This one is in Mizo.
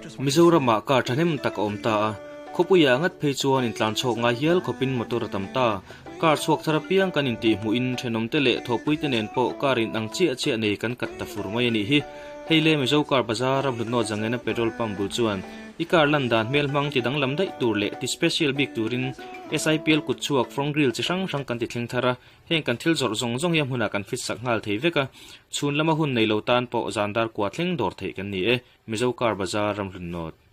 Mizoramah car thahnem tak a awm ta a, khawpuiah ngat phei chuan intlan chhawk ngai hial khawpin motor a tam ta. Car chhuak thar apiang kan intih hmuhin thenawmte leh thawhpuite nen pawh car in ang chiah chiah nei kan kat ta fur mai a nih hi. Hei le Mizo car bazar a hlutnawt zangena petrol pump bul chuan i car lan dan hmel hmang ti danglam daih tur leh ti special bik turin SIPL kut chhuak front grille chi hrang hrang kan ti thleng thar a, heng kan thil zawrh zawng zawng hi a hmunah kan fit sak nghal thei vek a, chhun lama hun nei lo tan pawh zan dar kua thleng dawr theih kan ni e, Mizo car bazar ram hlutnawt.